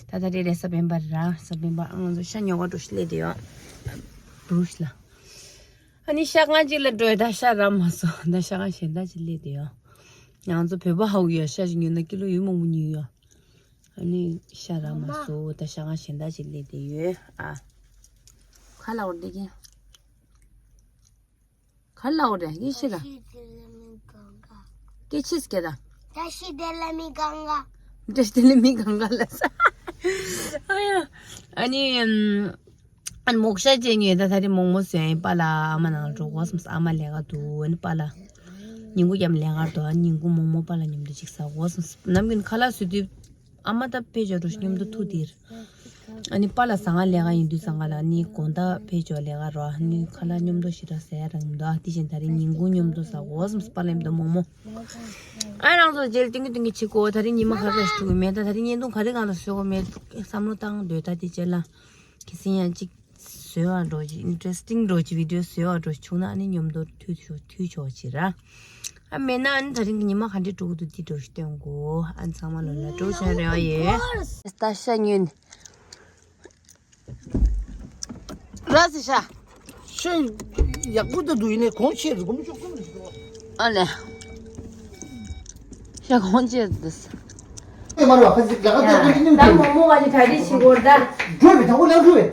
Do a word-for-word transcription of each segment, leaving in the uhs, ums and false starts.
ད་ད་རེ་རེ་ས་བེན་པ་ར་ས་བེན་པ་ཨང་ཚོ་ཤ་ཉོ་ག་འགྲོ་ཤི་ལེ་དེ་ཡོད། བུ་རུ་ཤི་ལ། ཨ་ནི་ཤ་ཁང་གཅིག་ལ་འགྲོ་ཡོད། ད་ཤ་ར་མ་སོ་ད་ཤ་ཁང་གཞན་དག་ཅིག་ལེ་དེ་ཡོད། ང་ཚོ་བོད་པ་ཧ་གོ་ཡོད། ཤ་ཞིག་ཉོས་ན་ཀི་ལོ་ཡུ་མང་པོ་ཉོས་ཡོད། ཨ་ནི་ཤ་ར་མ་སོ་ད་ཤ་ཁང་གཞན་དག་ཅིག་ལེ་དེ་ཡོད་ཨ། ཁ་ལ་འོར་དེ་གིན། ག་ལ་འོ་རེད་ཡེ་ཤེས་ལ། ཀེ་ཆིས་ཀེ་ད། བཀྲ་ཤིས་བདེ་ལེགས་མི་གང་ག། བཀྲ་ཤིས་བདེ་ལེགས་མི་གང་ག་ལ་ས། ཨ་ཡ། ཨ་ནི་ཨམ། ཨ་ནི་མོག་ཤ་ཅན་ཉོས་ད་ད་རེ་མོག་མོ་བཟོས་ཡིན་པ་ལ་ཨ་མ་ནང་འགྲོ་དགོས་སམ་ཨ་མ་ལས་ཀ་འདུག་ཨ་ནི་པ་ལ། ཉིན་གུང་ཡམ་ལས་ཀར་འདུག་ཨ་ཉིན་གུང་མོག་མོ་པ་ལ་མཉམ་དུ་ཅིག་ཟ་དགོས་སམ་ནམ་རྒྱུན་ཁ་ལག་བཟོས་དུས། ཨ་མ་ད་ཕེ་ཇོ་རོ་མཉམ་དུ་ཐུག་དེར། ཨ་ནི་པཱ་ལགས་ཟ་ང་ལས་ཀ་ཡིན་དུས་ཟ་ང་ལ་ནི་དགོང་དག་ཕེ་ཇོ་ལས་ཀ་རོ་ཨ་ནི་ཁ་ལག་མཉམ་དུ་ཞེ་དྲག་ཟ་ཡ་རང་མི་འདུག་ཨ་དེ་བཞིན་ད་རིང་ཉིན་གུང་མཉམ་དུ་ཟ་གོ་སམ་པཱ་ལགས་མི་འདུག་མོག་མོ། ཨ་རང་ཚོ་རྗེས་ལ་ཏིང་གི་ཏིང་གི་ཆི་གོ་ད་རིང་ཉི་མ་ག་རེ་ཞིག་ཐུག་གི་མེད་ད་ད་རིང་བརྙན་ཐུང་ག་རེ་གང་ལ་བཟོ་གོ་མེད་བསམ་བློ་བཏང་འདོད་ད་དེ་རྗེས་ལ་ཁི་སིང་ཡང་གཅིག་བཟོས་བ་འགྲོ་ཅིག་ཨིན་ཊ་རེ་སི་ཊིང་འགྲོ་ཅིག་བི་ཌི་ཡོ་བཟོས་བ་འགྲོ་ཅིག་བྱུང་ན་ཨ་ནི་མཉམ་དུ་མཐུད་ཆོག་མཐུད་ཆོག་ཅིག་ར། ཨ་མེད་ན་ཨ་ནི་ད་རིང་གི་ཉི་མ་ག་འདྲས་འགྲོ་གི་འདུག་འདི་འགྲོ་ཞིག་སྟོན་དགོས། ཨ་ཚང་མ་ལོ་ལ་འགྲོ་བྱོན་རེ་བ་ཡོད། ད་ཤ་ཉོས་ནི། ར་སི་ཤ། ཤ་ཡག་པོ་ད་འདུག་ཡིན་ནའི་གོང་ཆེ་རུ་གོམ་ཅུག་གོམ་རུ། ཨ་ལེ། ཤ་གོང་ཆེ་རུ་འདུག་ཨེ་མ་རོ་ཁ་ཅིག་ལ་ཁ་ཏོག་ཏོག་ཅིག་ཉུང་ད་ཅིག་མོག་མོག་ག་ཅིག་གྲ་སྒྲིག་བྱེད་དགོས་ད། འགྲོ་བའི་དང་པོ་ལ་འགྲོ་བའི།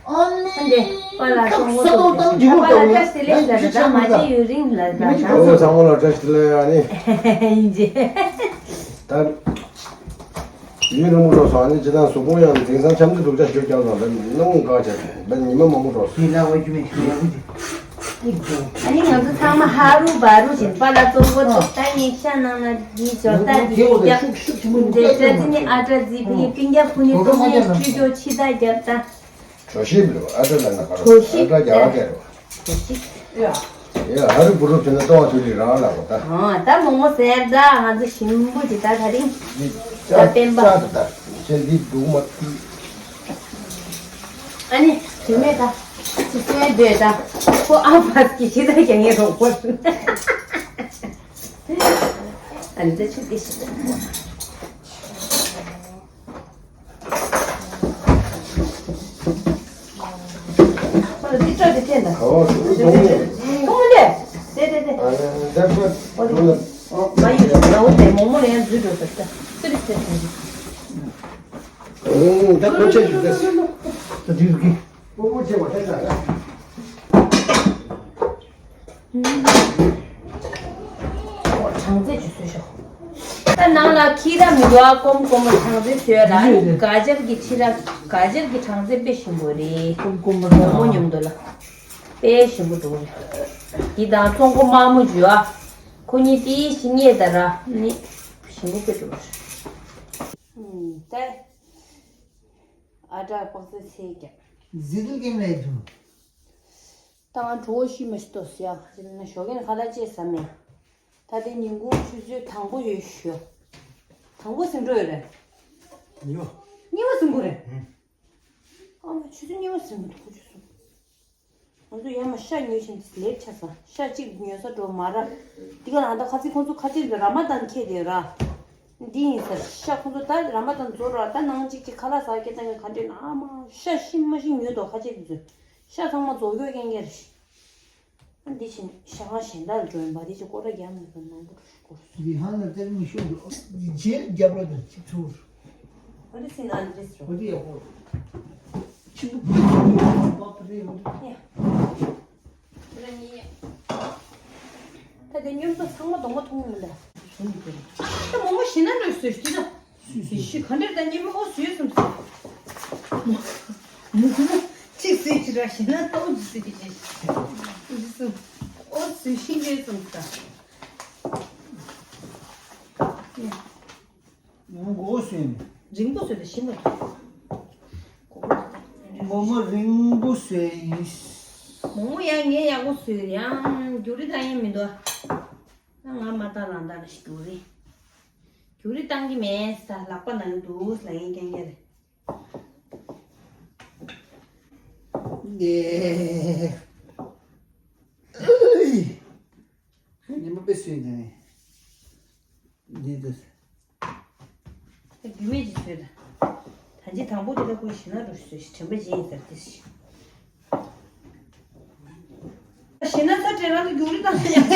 ཨ་ནི། ཨ་ནི། པཱ་ལགས་སོང་ངོ་ས་ཏོག་ཏོག་ཅིག་ཅིག་པཱ་ལགས་བཀྲ་ཤིས་བདེ་ལེགས་ལ་ད་མ་བརྗེད་ཡུན་རིང་ལ་ད་ད། ཨོ་ཚང་མ་ལ་བཀྲ་ཤིས་བདེ་ལེགས་ཨ་ནི། ཡིན་རྗེས། ད། ཡུན་རིང་པོ་འགྲོ་སོང་ཨ་ནི་ཇི་ལྟར་གཟུགས་ཕུང་ཡང་དེང་སང་འཆམ་དུ་སྡུག་ཅག་ཞོད་རྒྱག་དང་ད་སྣང་ངུ་འགག་བྱས་ད་ཉི་མ་མང་པོ་འགྲོ་སོང་། ཡིན་ལ་འོ་རྒྱུ་མེད་ཞུ་ཡ་འོ་རྒྱུ། ཨ་ནི་ང་ཚོ་ཚང་མ་ཧ་རུ་བ་རུ་བཞིན་པཱ་ལགས་གཙོ་བོ་ཚོ་ད་ངས་ཤ་ནང་ན་འདི་ཇོ་ད་འདི་ཤུགས་ཤུགས་ཆེན་པོ་འདི་ཏྲ་ཙི་ནི་ཨ་ཏྲ་ཙི་པི་པིན་རྒྱ་ཕུ་ནི་ཏོ་ངས་ཁྲུས་ཀྱོ་ཕྱི་ད་རྒྱབ་ད། གྲོ་ཞིབ་ལོ་ཨ་ཏྲ་ལ་ན་ཁ་རོ་གྲོ་ཞིབ་ཨ་ཏྲ་རྒྱ་བ་ཀེ་རོ། གྲོ་ཞིབ་ཡ། ཡ་ཧ་རི་བུ་རུ་ཕི་ན་ཏོ་བ་ཐུ་ལི་རང་ལ་གོ་ད། ཨ་ད་མོག་མོག་ཟེར་ད་ང་ཚོ་ཞིམ་པོ་ཅིག་ད་ད་རིང་ད་བསྟན་པ། ཅ་ད་ད་ཅན་འདི་འདུག་མ་ཐུ། ཨ་ནི་དུས་མེད་ད་ཅི་སོན་འདོད་ད་ཁོ་ཨ་ཕ་སྐྱི་ཅི་ད་ཀྱང་ངེ་རོགས་པོ། ཨ་ནི་ད་ཆུ་དེ་ཞིག་ཨོ་འདི་སྤྲོད་དེ་འཐེན་ད། ཨོ་འདི་འདུག་ནས། ཐུང་ལེ། དེ་དེ་དེ། ཨ་འདི་འདུག་ནས། ཨོ་མ་ཡོད་ན་འོ་དེ་མོག་མོག་ལ་ཡང་འཛུལ་འགྲོ་ཟེར་ད། ཙི་རི་ཙི་རི། ཨོ་ད་ཁོ་ཆེ་ཞུ་ད། ད་འདི་རུ་གི། སྤོ་བོ་ཆེ་བ་ཐེ་ས་ར། གྲང་ཚད་ཅིག་བཟོས་ཤོག་ད་ནང་ལ་ཁྱི་ར་མི་འདུག་ཨ། ཀོམ་ཀོམ་གྲང་ཚད་བཟོས་ལ་ཨ་ནི་ག་ཅར་གྱི་ཕྱི་ར་ག་ཅར་གྱི་གྲང་ཚད་དཔེ་ཞིམ་པོ་རེད། ཀོམ་ཀོམ་མོ་མོ་མཉམ་དུ་ལ་དཔེ་ཞིམ་པོ་འདུག་རེད། འདི་དང་ཙོང་ཁོ་དམར་མོ་འཇུ་ཨ། ཁོ་གཉིས་དེའི་ཞིག་རྙེད་ད་ར་ནི་ཞིམ་པོ་དཔེ་འདུག་རེད། ད་ཨ་དྲག་པག་ཚེ་ཚེ་རྒྱབ། ཟི་དུ་ཀེམ་རེད་དུ། ད་ང་གྲོ་བོ་ཤི་མ་ཤི་ཏོ་སི་ཡ་ཞི་ན་ཞོགས་ཀྱི་ཁ་ལག་ཅེས་ཟ་མེད། ད་དེ་ཉིན་གུང་ཆུ་ཚོད་དང་པོ་ཡོད་ཞུ། དང་པོ་ཟིན་འགྲོ་ཡོད་རེད། གཉིས་པ། གཉིས་པ་ཟིན་དགོས་རེད། ཨ་མ་ཆུ་ཚོད་གཉིས་པ་ཟིན་མི་འདུག་ཁོ་ཆུ་ཚོད། ང་ཚོ་ཡར་མར་ཤ་ཉོས་བཞིན་ལེབ་ཆ་ས་ཤ་གཅིག་ཉོས་ས་འགྲོ་མ་ར། འདི་ག་ལ་ད་ཁ་ཚིག་ཁོང་ཚོ་ཁ་ཚིག་འདི་ར་མ་དང་ཁྱེད་དེ་ར། འདི་ཡིན་ས་ཤ་ཁོང་ཚོ་ད་ར་མ་དང་རྫོགས་ར་ད་ནང་གཅིག་གཅིག་ཁ་ལག་ཟ་སྐད་བཏང་གི་ག་འདྲས་ན་ཨ་མ་ཤ་ཤི་མ་ཤི་ཉོས་དོ་ཁ་ཆེ་འདི་ཚོས། ཤ་ཚང་མ་རྫོགས་ཡོད་མཁན་གྱི་རེད། ཨ་འདི་བཞིན་ཤ་ཁང་གཞན་དག་ལ་འགྲོ་ཡིན་པ་འདི་ཅིག་སྐོར་ར་རྒྱག་མི་དགོས་ནང་པོ་སྐོར། འདི་ཧང་ལ་ཏེར་མི་ཤོད་འདུག་རྗེས་རྒྱབ་ར་དང་གཅིག་ཚུར། ཨ་འདི་སྲིད་ན་འདི་རེད་ཟེར། འོ་འདི་ཡག་པོ། ཆུ་བུ་པ་པ་རེད་འོ་འདི། ཡ། ཁྱོད་རང་གཉིས། ད་དེ་སྙོམས་ཚོ་ཚང་མ་གདོང་པ་མཐོང་མི་འདུག་ད་མོ་མོ་ཞི་ན་འགྲོ་ཟེར་ཅི་ད། སུས་སུས། ཤི་ག་འདྲ་ད་ཉི་མ་ཨོ་སུས་སུམ་སུ། མོ་མོ་གཅིག་སུས་ཅི་ར་ཞི་ན་ཏོ་ཇི་སུ་ཅི་ཅི། ཇི་སུ། ཨོ་སུས་ཤི་ཉོས་སུམ་ས། མོ་མོ་གོ་སུས་ནི། རིང་པོ་སུས་ད་ཤི་མ། མོ་མོ་རིང་པོ་སུས་ཡིན། མོ་མོ་ཡང་ངས་ཡག་པོ་སུས་ཡང་རྒྱུ་རི་ད་ཡིན་མི་འདུག་ང་མ་ལྟ་རང་ལྟ་ལ་ཞིག་རྒྱུག་རེད། རྒྱུག་རེད་བཏང་གི་མེད་ས་ལག་པ་ནང་འདུག་ལ་ཡིན་རྐྱང་རྐྱང་རེད། ཉི་མ་དཔེ་སུས་ནས་འདི་འདུག་རྒྱུ་མེད་ཀྱི་ཚོད་ད། ད་ ད་ཁོ་ཞི་ན་འགྲོ་ཤི་དྲན་པ་བརྗེད་ཡིན་ཟེར་ཏེ། ཞི་ན་ཚ་དྲན་རང་གི་རྒྱུག་རི་དང་ཡང་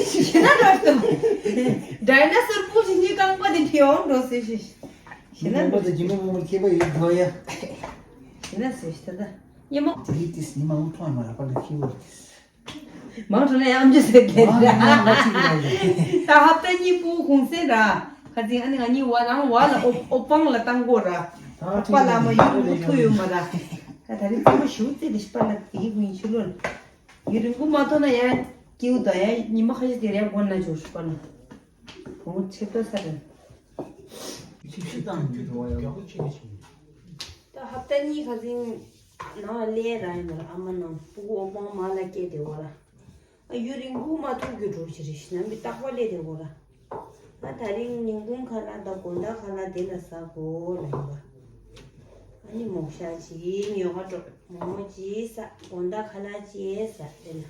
ཞི་ན་འགྲོ་ཤི། ཌའི་ན་སོར་པུ་ཞི་ནི་རྐང་པ་དེ་ཁྱེར་འོང་འགྲོ་ཟེར་ཞི། ཞི་ན་འགྲོ་ཤི། ཞི་ན་ཟེར་ཞི་ད་ད། ཉི་མ། དེ་ཏིས་ཉི་མ་འུ་ཐོང་མ་ར་པ་ལ་ཁྱི་བོ་ཏིས། མང་དྲགས་ན་ཡང་ཨམ་ཅོག་ཟེར་གི་རེད། ད་ཧབ་ཏ་གཉིས་པོ་གུང་སེང་ར། ཁ་ཚིག་ཨ་ནི་ང་གཉིས་བ་རང་བ་ལ་ཨོ་ཨོ་པང་ལ་བཏང་གོ་ར། ཨོ་པ་ལ་མ་ཡུ་རུ་ཐུ་ཡོད་མ་ར། ད་ད་རིང་ཚང་མ་ཞུ་ཙེ་དེ་ཤི་པ་ལ་དེ་གི་གུང་ཕྱི་ལོ་ལ། ཡུ་རིང་པོ་མ་ཐོན་ན་ཡང་སྐྱིའུ་དང་ཡང་ཉི་མ་ཁ་ཤས་དེ་རེ་དགོན་ན་ཆོག་ཤི་པ་ལ། གུང་ཆེ་ཏོ་ས་རེད། ཅིག་ཤི་དང་གི་འགྲོ་བ་ཡག་པོ་ཆེ་ཆེ། ད་ཧབ་ཏ་གཉིས་ཁ་སང་ནང་ལས་ར་ཡིན་ནོ་ཨ་མ་ནང་སྤུ་གུ་ཨོ་པང་མ་ལ་སྐྱེས་དེ་འོ་ར། ཨ་ཡུ་རིང་པོ་མ་ཐུག་རྒྱུ་འགྲོ་ཞིག་རེད་ཤི་ན་མི་རྟག་པ་ལས་དེ་འོ་ར། ཨ་ད་རིང་ཉིན་གུང་ཁ་ལ་ད་དགོང་དག་ཁ་ལ་དེ་ལ་ཟ་གོ་ལ་ཡིན་པ། ཨ་ནི་མོག་ཤ་ཅིག་ཉོ་ག་འགྲོ་མོག་མོག་ཅིག་ཟ་དགོང་དག་ཁ་ལ་ཅིག་ཟ་དེ་ལ།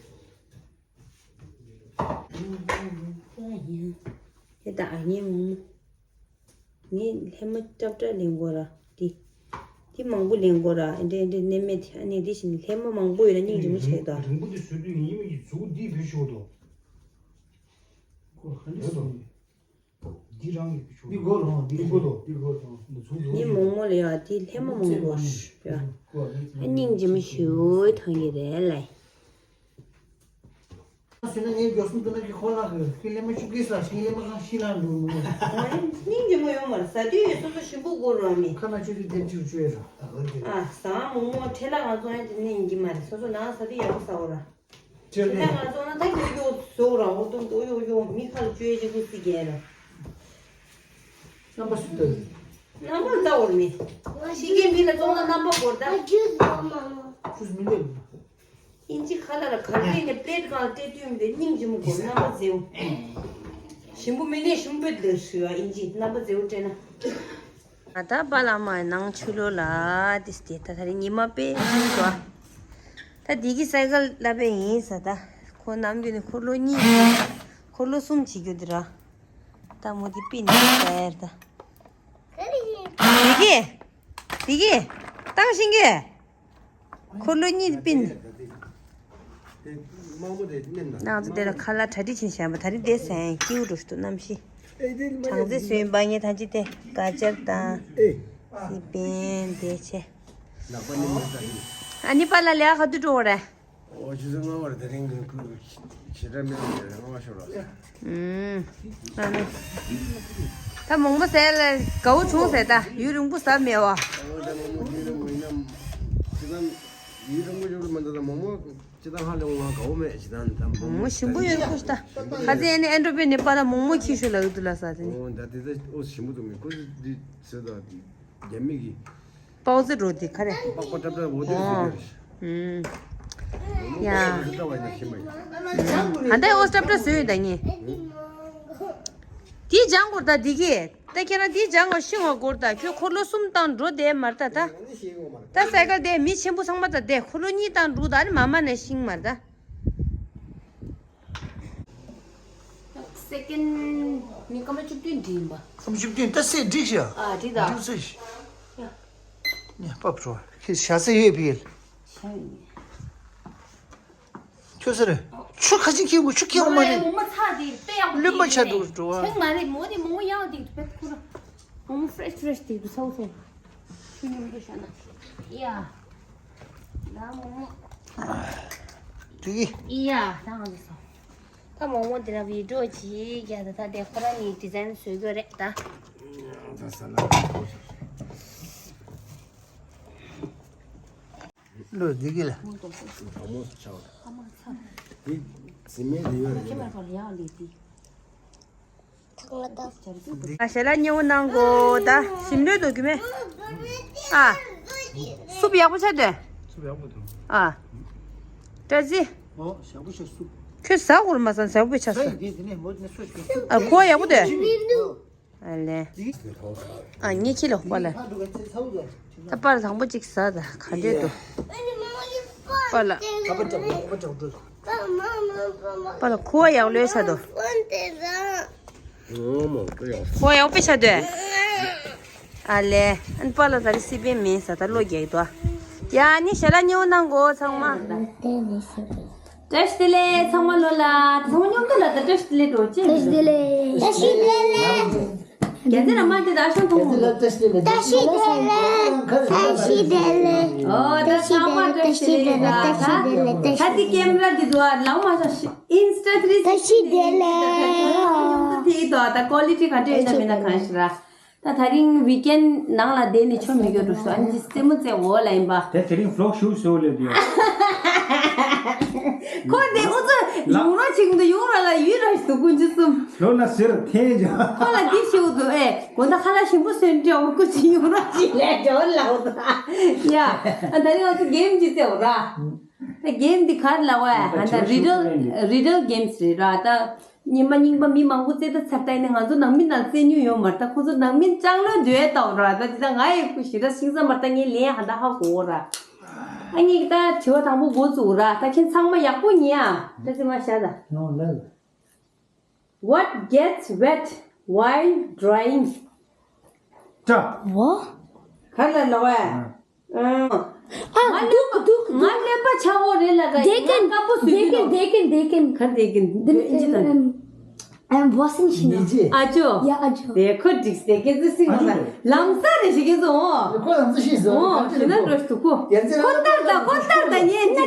དེ་ད་ཨ་ནི་མོག་མོག་ངས་ལྷད་མ་སྲབ་སྲབ་ལེན་དགོས་ར། འདི། འདི་མང་པོ་ལེན་དགོས་ར། འདྲེ་འདྲེ་ནད་མེད་དེ་ཨ་ནི་འདི་བཞིན་ལྷད་མ་མང་པོ་ཡོད་ན་སྙིང་རྗེ་མོ་བྱེད་དོ། རིང་པོ་འདི་བཟོས་དུས་ཡིན་མིན་གྱི་མཛུབ་འདི་བུད་ཤོར་དོ། ཁོ་ཧ་ནི་ཡོད་དོ། སོང་། འདི་རང་གི་བུད་ཤོར་འདི་དོ། སྒོ་རང་འདི་སྒོ་དོ། འདི་སྒོ་དོ། འདི་མཛུབ་འདི་མོག་མོག་ལ་ཡ་འདི་ལྷད་མ་མང་པོ་ཡ། ཨ་སྙིང་རྗེ་མོ་ཞུ་ཐང་གི་རེད་ལ། སུན་ན་ངའི་མགྱོགས་སུ་འདུག་ན་གི་ཁོ་ལ་གི་ལེ་མ་ཤུགས་ཀྱིས་ལ་ཤིང་ལེ་མ་གང་ཤི་ལ་འགྲོ་མོ། སྙིང་རྗེ་མོ་ཡོང་མ་རེད། ཟ་དུས་སོ་སོ་ཞིམ་པོ་དགོས་རོགས་མི། ཁ་ན་ཆུ་དུས་དེབ་ཅིག་བཅོས་ར། ཨ་ཟ་མོག་མོག་ཁྲེ་ལ་ང་ཚོ་ཨ་དེ་ནས་ཡིན་གྱི་མ་རེད། སོ་སོ་ནང་ཟ་དུས་ཡག་པོ་ཟ་འོ་ར། ཁྲེ་ལ་ང་ཚོ་ན་ད་ཡོ་ཡོ་ཟོ་ར་འོ་དུང་དུ་ཡོ་ཡོ་མི་ཁ་ལ་བཅོས་ཅིག་གུ་སི་རྒྱལ་ར། རྣམ་པ་སུ་ལྟ་བུ། རྣམ་པ་ལྟ་བུར་མི། ཤི་རྒན་མི་ལ་བཙོང་ན་རྣམ་པ་བོར་ད། ཆུ་མི་ལེབ། ཨིན་ཇི་ཁ་ལ་ར་གར་པེ་ནས་པླེ་ཊི་གང་སྤྲད་དུས་མི་དེ་སྙིང་རྗེ་མོ་གོ་རྣམ་པ་མཛེའུ། ཞིམ་པོ་མི་ནས་ཞིམ་པོ་ལ་ཞུ་བ་ཨིན་ཇི་རྣམ་པ་མཛེའུ་སྤྲད་ན། ང་ད་པ་ལ་མ་ནང་ཆུ་ལོ་ལ་དེ་སྟེ་ད་ད་རེ་ཉི་མ་པེ་ཞིག་འགྲོ། ད་དེ་གི་སའི་ཀལ་ལ་པེ་ཡིན་ས་ད། ཁོ་ནམ་རྒྱུན་ནས་འཁོར་ལོ་གཉིས། འཁོར་ལོ་གསུམ་བྱེད་རྒྱུ་དེ་ར། ད་མོ་དེ་པིན་ཟེར་ད། དེ་གི། དེ་གི། བཏང་ཤིང་གི། འཁོར་ལོ་གཉིས་དེ་པིན། ནང་དུ་དེ་ལ་ཁ་ལག་གྲ་སྒྲིག་བྱས་བཞག་པ་ད་རིང་དེ་སེང་སྐྱིའུ་འགྲོ་ཞིག་ཏུ་གནམ་གཤིས། གྲང་ཚེ་སུན་པ་ངས་ཐང་ཅི་དེ་ཀ་ཅར་དང་། སི་པན་དེ་ཆེ། ཨ་ནི་པ་ལ་ལས་ཁ་དུ་འགྲོ་རེད། ཨོ་ཆུ་ཚོད་ལྔ་བར་དེ་རིང་གི་ཁུལ་ཞེ་དྲག་མི་ལ་ལྔ་བ་ཤོར་བ། ཨུམ། ཨ་ནི། ད་མོག་མོག་ཟས་ལ་དགའ་བོ་བྱུང་ཟེར་ད་ཡུན་རིང་པོ་ཟ་མེད་བ། ཨོ་ད་མོག་མོག་ཡུན་རིང་པོ་ཡིན་ན། ཅི་ད་ཡུན་རིང་པོ་ཡོད་མ་འདུག་ད་མོག་མོག་ཅི་ད་ཧ་ལས་ང་དགའ་བོ་མེད་ཅི་ད་ད་མོག་མོག་ཞིམ་པོ་ཡོད་ཁུ་ཤ་ད། ཁ་ཚེ་ཨ་ནི་ཨེ་འགྲོ་པའི་ནི་པ་ད་མོག་མོག་ཁྱི་ཤོད་ལ་ཡོད་དུ་ལ་ཟ་དེ་ནི། ཨོ་ད་དེ་ད་ཨོ་ཞིམ་པོ་འདུག་མི་ཁོ་ཚོ་འདི་ཟོས་ད་རྒྱ་མི་གི། པའོ་ཙི་འགྲོ་དེ་ཁ་རེ། པགས་པ་ཏྲབ་ཏྲབ་འོ་དེ་ཟེར་གྱི་རེད། ཨུམ། ཡ། ཨ་འདའི་ཨོ་ཏྲབ་ཏྲབ་བཟོས་ཡོད་ད་ངས། དེ་སྦྱང་དགོས་ད་དེ་གི། ད་ཁྱེད་རང་དེ་སྦྱང་བ་ཤིང་བ་དགོས་ད་ཁྱོད་འཁོར་ལོ་གསུམ་བཏང་འགྲོ་དེ་མར་ད་ད། ད་སའི་ཀལ་དེ་མི་ཆེན་པོ་ཚང་མ་ད་དེ་འཁོར་ལོ་གཉིས་བཏང་འགྲོ་ད་ཨ་ནི་མ་མ་ནས་ཤིང་མར་ད། སེ་ཀེན་ནི་སྐར་མ་བཅུ་བདུན་འགྲིག་ཡིན་པ། སྐར་མ་བཅུ་བདུན་ད་སེ་འགྲིག་ཤག་ཨ་འགྲིག་ད། འགྲིག་སེ་ཤག་ཡ། ནས་པབ་འགྲོ་ཁྱེད་ཞག་སེ་ཡོད་ཕིལ། ཤ་ཡིན། ཁྱོད་ཟེར། ཆུ་ཁ་ཅིག་ཁྱེད་ཀྱི་ཆུ་ཁྱེད་མ་རེད། མོག་མོག་ཚ་དེ་དཔེ་ཡག་པོ། རློན་པ་ཆགས་འདུག་འགྲོ་བ། ཁྱེད་མ་རེད་མོག་དེ་མོག་མོག་ཡག་དེ་དཔེ་ཁོ་ར། མོག་མོག་ཕྲེཤ་ཕྲེཤ་དེ་དུ་ཚ་བོ་ཚ། ཆུ་སྙོམས་འདུག་ཤ་ན། ཡ། ད་མོག་མོག་དེ་གི། ཡ་ད་ང་ཚོ་སོང་། ད་མོག་མོག་དེ་ལ་བི་ཌིའོ་ཅིག་རྒྱག་ད་ད་དེ་ཁོ་རང་གཉིས་ཌི་ཛའིན་བཟོ་དགོས་རེད་ད། ད་ས་ལ་ལོ་འདི་གི་ལ། མོག་མོག་ཆགས། དེ་རྫི་མའི་དེ་ཡོད་རེད། ཨ་ཞལ་ལག་མཉེས་པོ་གནང་གོ་ད་ཞིམ་ལོས་འདུག་གི་མེད། ཨ། སུབ་ཡག་པོ་ཆགས་འདུག་སུབ་ཡག་པོ་འདུག་ཨ། བཀྲ་ཤིས། ཨོ་ཞག་པོ་ཆགས་སུབ། ཁྱོད་ཟ་དགོས་མ་ཟ་ཟ་དགོས་ཆགས་ས། ཟ་ཡི་དེ་དེ་ནས་མོ་དེ་ནས་སུ་ཞིག་སུབ། ཨ་ཁོ་ཡག་པོ་འདུག་ཨ་ལེ། ཨ་ཉེ་ཁྱི་ལོ་པ་ལ། ད་པར་དང་པོ་གཅིག་ཟ་ད་ག་འདྲས་འདུག་པ་ལ། པ་ལ་ཁུ་བ་ཡག་ལོས་ཆ་དོ། ཁུ་བ་ཡག་པོ་ཆ་དོ། ཨ་ལེ། ཨན་པ་ལ་ད་རི་སི་པེ་མེ་ས་ད་ལོ་རྒྱག་དོ། ཡ་ནི་ཞལ་ལག་ཉོ་གནང་གོ་ཚང་མ། བཀྲ་ཤིས་བདེ་ལེགས་ཚང་མ་ལོ་ལ། ཚང་མ་ཉོ་གི་ལ་ད་བཀྲ་ཤིས་བདེ་ལེགས་འགྲོ་ཅི། བཀྲ་ཤིས་བདེ་ལེགས། བཀྲ་ཤིས་བདེ་ལེགས། རྒྱལ་རྩེ་ར་མ་དེ་ད་ཤོང་ཐོང་། རྒྱལ་རྩེ་ལ་བཀྲ་ཤིས་བདེ་ལེགས། བཀྲ་ཤིས་བདེ་ལེགས། བཀྲ་ཤིས་བདེ་ལེགས། ཨོ་ད་ཚང་མ་བཀྲ་ཤིས་བདེ་ལེགས། བཀྲ་ཤིས་བདེ་ལེགས། ད་དེ་ཀེམ་ར་དེ་དུ་ཨ་ལའོ་མ་ཤ་ཨིན་སི་ཊ་ཐི་རི་བཀྲ་ཤིས་བདེ་ལེགས། ཉོ་གི་དེ་དོ་ད་ཀོ་ལི་ཊི་ག་འདྲ་ཡོད་ན་མེད་ན་གང་ཤི་ར། ད་དེ་རིང་ཝིག་ཨེན་ཌི་ནང་ལ་བསྡད་ནས་ཆོ་མི་དགོས་འགྲོ་སོང་། ཨ་ནི་རྩེད་མོ་རྩེ་འོ་ལ་ཡིན་པ། དེ་དེ་རིང་བི་ལོག་ཞུ་ཞུ་ལེ་དུ་ཡ། ཁོ་དེ་ཨུ་ཚོ་ཡོང་རོགས་བྱེད་གི་འདུག་ཡོང་རོགས་ལ་ཡུལ་རོགས་ཞིག་འདུག་ཀུན་སྤྱོད་གསུམ། ལོ་ན་ཟེར་ཐེན་ཇ། ཁོ་ལ་འདི་ཞུ་འདུག་ཨེ་གོ་ད་ཁ་ལ་ཞིམ་པོ་སོན་ཏྲེ་འོ་ཀུ་ཅི་ཡོང་རོགས་ཅི་ལས་འདྲ་བ་ལ་འོ་ད་ཡ། ཨ་དེ་རིང་ཨུ་ཚོ་གེམ་ཅི་རྩེ་འོ་ར། ད་གེམ་འདི་གར་ལ་བ་ཨ་ད་རི་ཌལ་རི་ཌལ་གེམ་སི་རེད་ར་ད། ཉི་མ་རྙིང་པ་མི་མང་པོ་རྩེ་ད་ཚར་ད་ཡིན་ན་ང་ཚོ་ནང་མི་ནང་རྩེ་མྱོང་ཡོད་མ་རེད། ད་ཁོ་ཚོ་ནང་མི་ལྕང་ལོའི་འདོད་ལྟ་བུ་ར་ད་དེ་ད་ང་ཡི་ཁུ་ཞི་ད་ཤིང་ས་མ་ད་ངའི་ལན་ཧ་ད་ཧ་གོ་ར། ཨ་ངས་ད་དྲི་བ་དང་པོ་འགོ་བཙུགས་ར། ད་ཁྱེད་ཚང་མ་ཡག་པོ་ཉན་ཨ། ད་ཚེ་མ་ཤ་ད། No, no. What gets wet while drying? ཀྲ། What? ག་ལ་ལ་བ། ཨ། ཨ་ང་འདུག་འདུག་ང་གློན་པ་ཆགས་འོ་རེད་ལ་ད། They can, ང་སྐམ་པོ་བཟོས་they ཀྱི་can, འདུག they can, they can. ག་འདི་གིན་འདི་ཨིན་ཇི་དང་། I'm washing machine. ཨ་ཅོ། Yeah, ཨ་ཅོ། དེ་ཁོ་འགྲིག་སྟེ་སྐད་ཆ་སྲིང་མ་ས། ལམ་ས་རེ་ཞིག་གིན་སོང་། ཁོ་ལམ་ས་ཤེས་སོང་། ཨོ་ཞེ་ན་འགྲོ་ཞིག་ཁོ། ཁོ་ལྟར་ད་ཁོ་ལྟར་ད་ཉན་ཅི།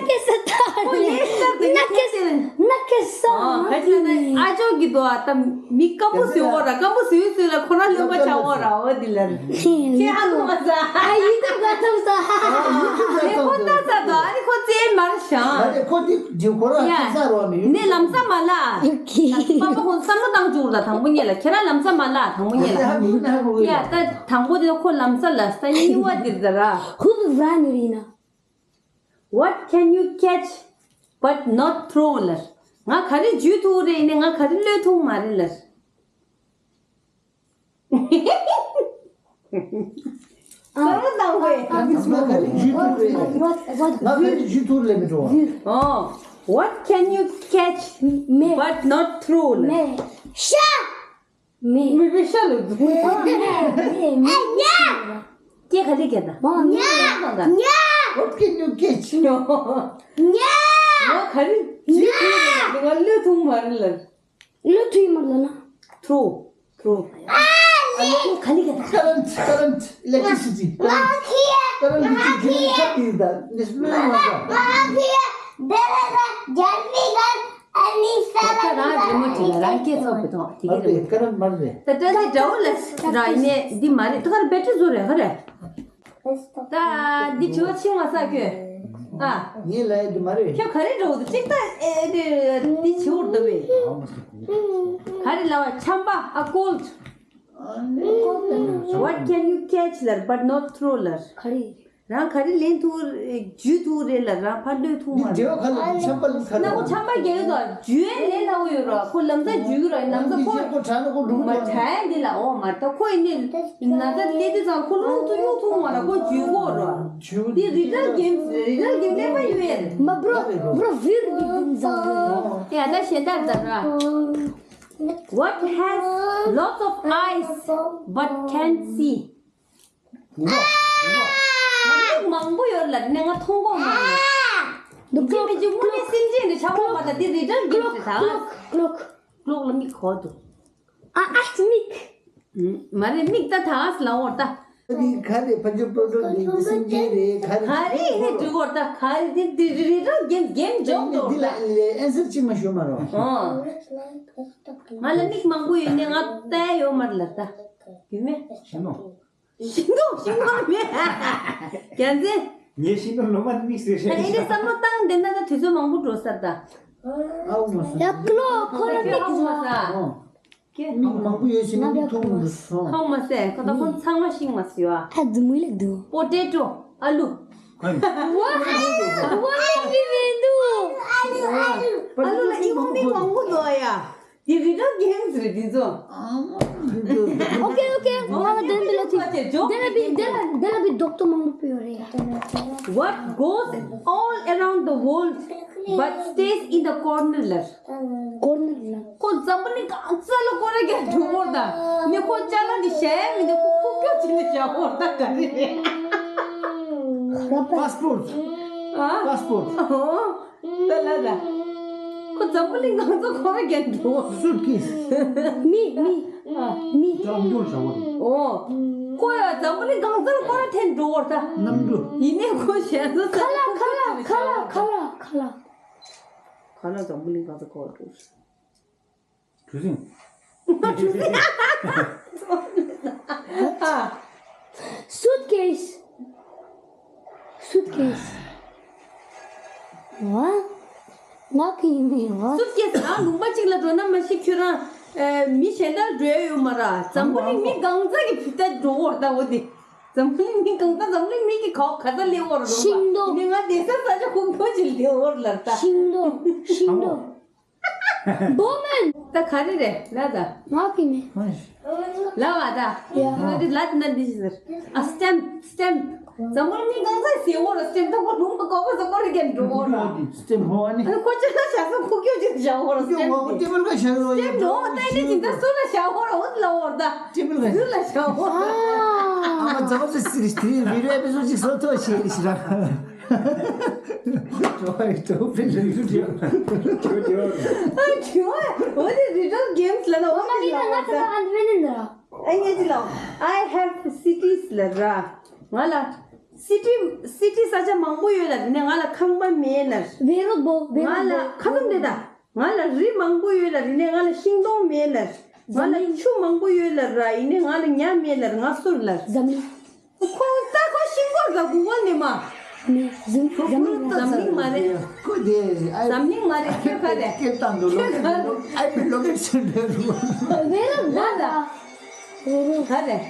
ཁོ་ཉན་ལྟར་ད་ཉན་ཅི། ན་ཀེ་ས། ཨོ་ག་ཅི་ན་ཨ་ཅོ་གི་དོ་ཨ་ད། མི་སྐམ་པོ་བཟོས་འོ་ར། སྐམ་པོ་བཟོས་བཟོས་ལ་ཁོ་རང་རློན་པ་ཆགས་འོ་ར། འོ་འདི་ལ་ཁྱེད་ཨ་ཁུ་མ་ཟ། ཨ་ཡིད་དུ་དགའ་ཐུབ་ས། ཨ་ཁོ་ལྟ་ས་དོ་ཨ་ནི་ཁོ་རྩེད་མར་ཤང་། ཨ་ནི་ཁོ་འདི་འདི་ཁོ་རང་ཡ་ཁྱེད་ས་རོ་མི་ཡོད། ནས་ལམ་ས་མ་ལ། ཡ་ཁི། པ་པ་ཁོང་བསམ་བློ་བཏང་བཅུག་ལ་དང་པོ་ཉེ་ལ་ཁྱེད་རང་ལམ་ས་མ་ལ་དང་པོ་ཉེ་ལ། ཡ་ད་དང་པོ་དེ་ཁོ་ལམ་ས་ལ་ས་གཉིས་བ་འདིར་ཟ་ར། ཧུ་ཧུ་ཟ་ནི་རི་ན། What can you catch but not throw ལར། ང་ག་རེ་འཇུས་ཐུབ་རེད་ནས་ང་ག་རེ་གློད་ཐུབ་མ་རེད་ལར། ཨ། ས་ར་དང་པོས། ཨ། ང་ག་རེ་འཇུས་ཐུབ་རེད། What, what, ང་ག་རེ་འཇུས་ཐུབ་རེད་མི་འགྲོ་བ། ཨོ། What can you catch མེ། But not throw ལར། མེ། ཤ། མེ། མེ་བེ་ཤ་ལ་འདུག་མེ། མེ། མེ། ཉ། སྐད་ག་རེ་སྐད་ད། མ། ཉ། ཉ། What can you catch? ཉ། ང་ག་རེ་ཇུས་ཐུབ་རེད་ང་གློད་ཐུབ་མ་རེད་ལར། གློད་ཐུབ་མ་ལ་ན། Throw. Throw. ཨ་ལེ་ཁོ་ག་ལི་ག་ད། Current, current, electricity, current, current གི་ཆུ་རྒྱུན་ཁ་དེ་ད་ནི་སྨོན་མ་ད། ད་ད་རང་རི་མོ་བྲིས་ལ་རང་སྐད་ཚོགས་པའི་ཐོག་དེ་གི་རི་མོ། Current མ་རེད། ད་ད་དེ་དགྲ་བོ་ལ་ར་ཡིན་ནས་འདི་མ་རེད། ད་ག་རེ་བེ་ཊི་རི་བཟོ་རེད་ག་རེ། ད་འདི་བྱི་བ་ཆིང་མ་ས་ཁྱོད། ཨ། ངས་ལ་ཡ་འདི་མ་རེད། ཁྱོད་ག་རེ་འགྲོ་འདུག་ཅིག་ད་ཨེ་འདི་འདི་བྱི་བོར་འདུག་བས། ག་རེ་ལ་བ་ཆམ་པ་ཨ་cold། What can you catch ལར་but not throw ལར། ག་རེ། རང་ག་རེ་ལེན་ཐུབ་འཇུས་ཐུབ་རེད་ལར་རང་ཕར་གློད་ཐུབ་མ་རེད། འདི་བ་ཁ་ལ་ཆམ་པ་ལ་ཁ་ན་ཁོ་ཆམ་པ་རྒྱག་ཡོད་དོ་འཇུས་ལས་སླ་བོ་ཡོད་ར་ཁོ་ལམ་ས་འཇུས་ར་ལམ་ས་ཁོ། ཁོ་དྲག་ན་ཁོ་འགྲོ་མ་གི་དྲག་འདི་ལ་འོ་མ་ད་ཁོ་ཡིན་ནི། ན་ཚ་སླེབས་དུས་ཙང་ཁོ་རླུང་ཚུ་གཡུག་ཐུབ་མ་ལ་ཁོ་འཇུས་གོ་ར། འདི་རི་ཊར་གེམ་རི་ཊར་གེམ་ལེན་པ་ཡོད་ཡ། མ་བྲོ་བྲོ་བིར་བི་ཛིན་ཛང་རེད། ཡ་ད་གཞན་དག་ད་ར། What has lots of eyes but can't see? མིག་མང་པོ་ཡོད་ལ་ནི་ང་མཐོང་གོ་མ་རེད། འདི་མི་འཇིག་དངོས་གནས་སེམས་ཅན་འདི་ཆགས་པ་མ་ད་འདི་རི་ཊར་གེམ་རེད་ད། ཀློག་ཀློག་ཀློག་ལ་མིག་གོ་འདུག་ཨ་ཨ་མིག་མ་རེད་མིག་ད་ད་ཨ་ལ་འོར་ད། འདི་ག་རེ་ཕ་ཇོ་པོ་ཏོ་འདི་འདི་སེམས་ཅན་རེད་ག་རེ། ག་རེ་ཡིན་ནས་འགྲིག་འོར་ད་ག་རེ་འདི་འདི་རི་ཊར་གེམ་གེམ་འཇོག་འདི་འདུག་ལ་ལས་ཨན་སར་ཅིག་མ་ཞུ་མ་རོ། ཨོ། ང་ལ་མིག་མང་པོ་ཡོད་ནས་ང་ལྟ་ཡ་ཡོད་མ་རེད་ལ་ད། ཡོད་མེད། ཤི་ནོ། ཤིང་སྡོང་ཤིང་སྡོང་མེད། རྒྱལ་མཚན། ངའི་ཤིང་སྡོང་ལོ་མ་དམིགས་བསལ་ད་ཤེས་ཨེ་འདྲ་བསམ་བློ་བཏང་བསྡད་ན་ད་དུས་ཚོད་མང་པོ་འགྲོ་ས་ད། ཨའུ་མ་སོང་། ཡ་ཀློ་ཁོ་ར་མིག་ཧ་གོ་མ་ས། ཨོ། ཀེ། མིག་མང་པོ་ཡོད་ཟེར་ན་མིག་མཐོང་མི་འདུག་སོང་། ཧ་གོ་མ་ས་ཁོ་ད་ཁོ་ཚང་མ་ཤིང་མ་སོ་ཡ། ཨ་ཛི་མུ་ལེ་འདུག་པོ་ཏེ་ཏོ་ཨ་ལུ། ཨ་ལུ། ཝ་ཨ་ལུ་ཨ་ལུ་ལ་ཨི་ཧོ་མིག་མང་པོ་འདུག་ཡ། འདི་རི་ཊར་གེམ་རེད་འདི་ཚོ། ཨོ་ཁེ་ཨོ་ཁེ། ང་ལ་དོན་འདི་ལ་ཅིག་དེ་ལ་བི་དེ་ལ་དེ་ལ་བི་ཌོག་ཏོ་མང་པོ་ཡོད་རེད། What goes all around the world but stays in the corner ལར། ཀོར་ནར་ལ། ཁོ་འཛམ་བུ་གླིང་གང་ས་ལ་སྐོར་ར་རྒྱག་འགྲོ་བོར་ད། མི་ཁོ་ཅ་ལག་འདི་བཞག་ཡ་མི་འདུག་ཁོ་ཁོ་ ཀྱོ་ཅི་ནས་བྱ་བོར་ད་ག་རེ་རེད། པཱ་སི་པོར་ཊི། ཨ། པཱ་སི་པོར་ཊི། ཨོ། ད་ལ་ད། ཁོ་འཛམ་བུ་གླིང་གང་ཚོ་ཁོ་ར་རྒྱན་འགྲོ། སུཊ་ཀེས། མི་མི། ཨ། མི། ཀྲམ་འགྲུལ་བྱ་བོ་རེད། ཨོ། ཁོ་ཡ་འཛམ་བུ་གླིང་གང་ཚོ་ཁོ་ར་འཐེན་འགྲོ་བར་ད། གནམ་གྲུ། ཡིན་ནས་ཁོ་གཞན་ཚོ་ཁ་ལག་ཁ་ལག་ཁ་ལག་ཁ་ལག་ཁ་ལག་ཁ་ལག་འཛམ་བུ་གླིང་གང་ཚོ་ཁོ་ར་འགྲོ། གྲུ་གཟིངས། ཨ། སུཊ་ཀེས། སུཊ་ཀེས། ཝ། ང་གི་མི་ཝ། སུཊ་ཀེས་ཨ་ལུང་པ་གཅིག་ལ་འགྲོ་ན་མ་གཞི་ཁྱོད་རང་ཨེ་མི་གཞན་དག་འགྲོ་ཡ་ཡོད་མ་ར། འཛམ་བུ་གླིང་མི་གང་ཚ་གི་ཕུ་ཏ་འགྲོ་བར་ད་འོ་དེ། འཛམ་བུ་གླིང་མི་གང་ཚ་འཛམ་བུ་གླིང་མི་གི་གའོ་ག་ཚ་སླེབས་བར་རུང་པ། ཤིང་སྡོང་། ནི་ང་དེ་ས་ས་ཆ་ཁུག་ཁྱོད་ཀྱི་སླེབས་བར་ལ་ད། ཤིང་སྡོང་། ཤིང་སྡོང་། བོ་མན། ད་ག་རེ་རེད་ལ་ད། ང་གི་མེད། ལ་བ་ད། ཡ། ང་དེ་ལ་ན་འདི་ཟེར། ཨ་སི་ཊེམ་པ། སི་ཊེམ་པ། འཛམ་བུ་གླིང་གང་ཚ་ཟེར་བོ་ར་སི་ཊེམ་པ་ད་གོ་ལུང་མ་གོ་གོ་ཟ་གོ་རེ་གན་འགྲོ་བོ་ར། སི་ཊེམ་པ་ཧོ་ཨ་ནི། ཨ་ཁོ་ཅི་ལ་ཞག་སོ་ཁུ་ཀྱོ་ཅི་ཞག་བོ་ར་སི་ཊེམ་པ། ཁུ་ཀྱོ་ཧོ་ཨ་ནི་ཊེ་བལ་ག་ཞག་རོ་ཡ། སི་ཊེམ་པ་ད་ནི་ཅི་ད་སུ་ལ་ཞག་བོ་ར་འོ་ལ་བོ་ར་ད། ཊེ་བལ་ག་སུ་ལ་ཞག་བོ་ར། ཨ་མ་ཛ་བ་ཟེར་སི་རི་སི་ཊེམ་པ་བི་རེ་པེ་སོ་ཅིག་སོ་ཐོ་ཤེ་རི་ཤི་ར། ཇོ་ཨའི་ཏོ་པི་ལ་ཡུ་ཇོ། ཇོ་ཇོ། ཨ་ཇོ། འོ་དེ་རི་ཌལ་གེམ་སི་ལ་ན་འོ་དེ་ལ་ང་ཚོ་ཨན་ཝེ་ནི་ན། ཨ་ངེ་ཅི་ལ། I have cities ལ་ར། ང་ལ་སི་ཊི་སི་ཊི་ས་ཆ་མང་པོ་ཡོད་ལ་དེ་ནས་ང་ལ་ཁང་པ་མེད་ལ། བེ་རོ་བོ་བེ་རོ་བོ། ང་ལ་ཁ་ཐུམ་དེ་ད། ང་ལ་རི་མང་པོ་ཡོད་ལ་དེ་ནས་ང་ལ་ཤིང་སྡོང་མེད་ལ། ང་ལ་ཆུ་མང་པོ་ཡོད་ལ་ར་ཡིན་ནས་ང་ལ་ཉ་མེད་ལ་ང་སུ་རེད་ལ། འཛམ་གླིང་། ཁོ་ད་ཁོ་ཤིང་སྐོར་ལ་གུ་གོ་ནི་མ། ནི་འཛམ་འཛམ་གླིང་མ་རེད། ཁོ་དེ་ཨ་འཛམ་གླིང་མ་རེད་ཁྱོད་ག་རེད། སྐད་བཏང་འདུག་ཁྱོད་ག་རེད། ཨ་པི་ལོ་ཀེ་ཤན་རེད་རུ། བེ་རོ་ད་ད། བེ་རོ་ག་རེད།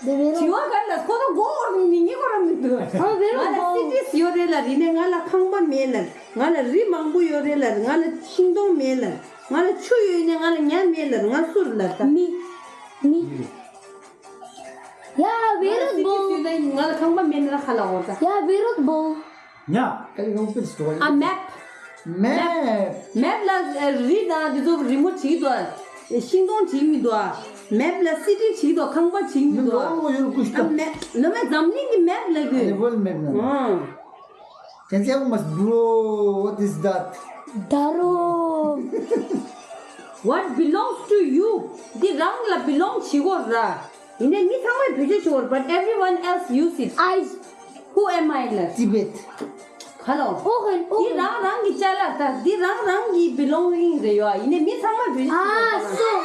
དེ་བེ་རོ། དྲི་བ་ག་རེད་ལ་ཁོ་ད་གོ་བོར་མི་ཉིད་ཁོ་ར་མི་འདུག་ཨ་བེ་རོ་ང་ལ་སི་ཊི་སི་ཡོད་རེད་ལ་རི་ནས་ང་ལ་ཁང་པ་མེད་ལ་ང་ལ་རི་མང་པོ་ཡོད་རེད་ལ་ང་ལ་ཤིང་སྡོང་མེད་ལ་ང་ལ་ཆུ་ཡོད་ནས་ང་ལ་ཉ་མེད་ལ་ང་སུ་རེད་ལ་ད། མི་མི། ཡ་བེ་རོ་བོ། ང་ལ་ཁང་པ་མེད་ན་ཁ་ལ་འོ་ད། ཡ་བེ་རོ་བོ། ཉ། ཨ་མེབ། མེབ། མེབ་ལ་རི་དང་འདི་ཚོ་རི་མོ་བྲིས་འདུག་ཤིང་སྡོང་བྲིས་མི་འདུག་མེབ་ལ་སི་ཊི་བྲིས་འདུག་ཁང་པ་བྲིས་མི་འདུག་ཨ་མེབ། ལོ་མེ་འཛམ་གླིང་གི་མེབ་ལ་གི། ཨ་ཝོལ་མེབ་ན། ཨང་། Can say, oh, must bro, what is that? ད་རོ། What belongs to you? འདི་རང་ལ་belong བྱེད་དགོས་ར། ཡིན་ནའི་མི་ཚང་མས་བེད་སྤྱོད་བྱེད་དགོས་ར། But everyone else use it. I. Who am I ལ། Tibet. ག་ལོ། ཨོ་ཧན་ཨོ་འདི་ཧན། རང་རང་གི་ཅ་ལག་ད། འདི་རང་རང་གི་belonging རེད་ཡོ། ཡིན་ནའི་མི་ཚང་མས་བེད་སྤྱོད་བྱེད་དགོས་ར། ཨ་སོ།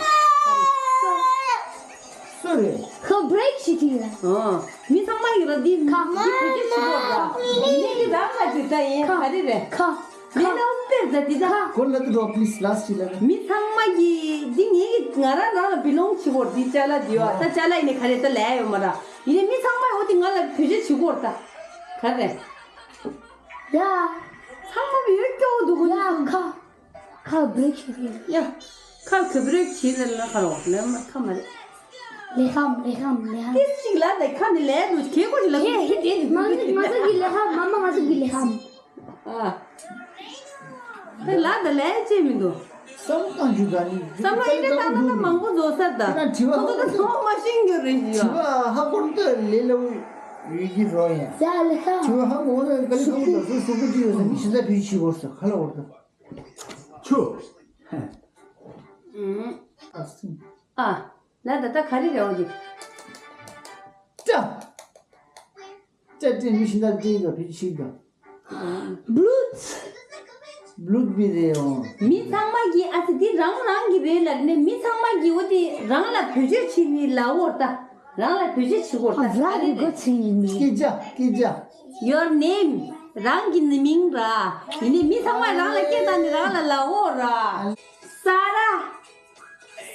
སོ་རེད། ཁོ་བྷི་རེག་བྱེད་ཀྱི་ཡོད། ཨོ། མི་ཚང་མ་ཡིན་ར་འདི་ཁ། འདི་བེད་སྤྱོད་བྱེད་དགོས་ར། ཡིན་ནའི་འདི་རང་ལ་འདི་ད་ཡིན་ཁ། ག་རེ་རེད། ཁ། ལེ་ལ་འུ་པེར་ད་འདི་ད། ཁ། གོ་ལ་དུ་འགྲོ། Please last ལ། མི་ཚང་མ་གི་འདི་ངེད་ཀྱི་ང་རང་རང་ལ་belong བྱེད་དགོས་ར། འདི་ཅ་ལག་འདི་ཡོད། ད་ཅ་ལག་ཡིན་ནའི་ག་རེ་ད་ལས་ཡོད་མ་ར། ཡིན་ནའི་མི་ཚང་མ་འོ་འདི་ང་ལ་བེད་སྤྱོད་བྱེད་དགོས་ར་ད། ག་རེ། ཡ། ཚང་མ་བེད་སྐྱོ་འདུག་གོ་ཡ་ཁ། ཁ་བྷི་རེག་བྱེད་ཀྱི་ཡོད། ཡ། ཁ་ག་བྷི་རེག་བྱེད་ལ་ན་ཁ་རོགས་ལ་མ་ཁ་མ་རེད། ལེ་ཧམ་ལེ་ཧམ་ལེ་ཧམ། ཏིས་ཅིག་ལ་ད་ཁ་ནི་ལས་འདུག་ཁེ་ཁོ་ཅི་ལ་ཧེ་ཧེ་ཧེ། ང་ཚོ་ང་ཚོ་གི་ལེ་ཧམ། མ་མ་ང་ཚོ་གི་ལེ་ཧམ། ཨ། དེ་ལ་ད་ལས་བྱེད་མི་འདུག་བསམ་བཏང་རྒྱུ་ད་ནི། བསམ་བློ་ཡིན་ནའི་ད་ད་ད་མང་པོ་བཟོ་ས་ད། ཁོ་ཚོ་ད་ཚང་མ་ཤེས་རྒྱུ་རེད་ཞུ། དྲི་བ་ཧ་གོ་ད་ལེ་ལ་ཡི་གི་རོ་ཡ། ཡ་ལེ་ཧ། དྲི་བ་ཧ་གོ་ད་ག་ལེ་ཧ་གོ་ད་སོ་སོ་གོ་ཅི་ཡོད་ས་མི་ཤེས་ད་བེད་སྤྱོད་བྱེད་དགོས་ས་ག་ལ་འོར་ད། ཆུ། ཨ། ལ་ད་ད་ག་རེ་རེད་འོ་དེ། ཅ། ཅ་ཏི་མི་ཤིན་ད་ཏི་ད་བི་ཤི་ད། བླུད། བླུད་བི་རེད་འོ། མི་ཚང་མ་གི་ཨ་ཙི་འདི་རང་རང་གི་རེད་ལབ་ནས་མི་ཚང་མ་གི་འོ་དེ་རང་ལ་བེད་སྤྱོད་བྱེད་མི་ལ་འོ་ད། རང་ལ་བེད་སྤྱོད་བྱེད་དགོས་ད། ཨ་ཛ་ག་རེ་རེད། ཀི་ཅ་ཀི་ཅ། Your name རང་གི་ནི་མིང་ར། ཡིན་ནའི་མི་ཚང་མས་རང་ལ་སྐད་བཏང་ནས་རང་ལ་ལབ་འོ་ར། Sarah.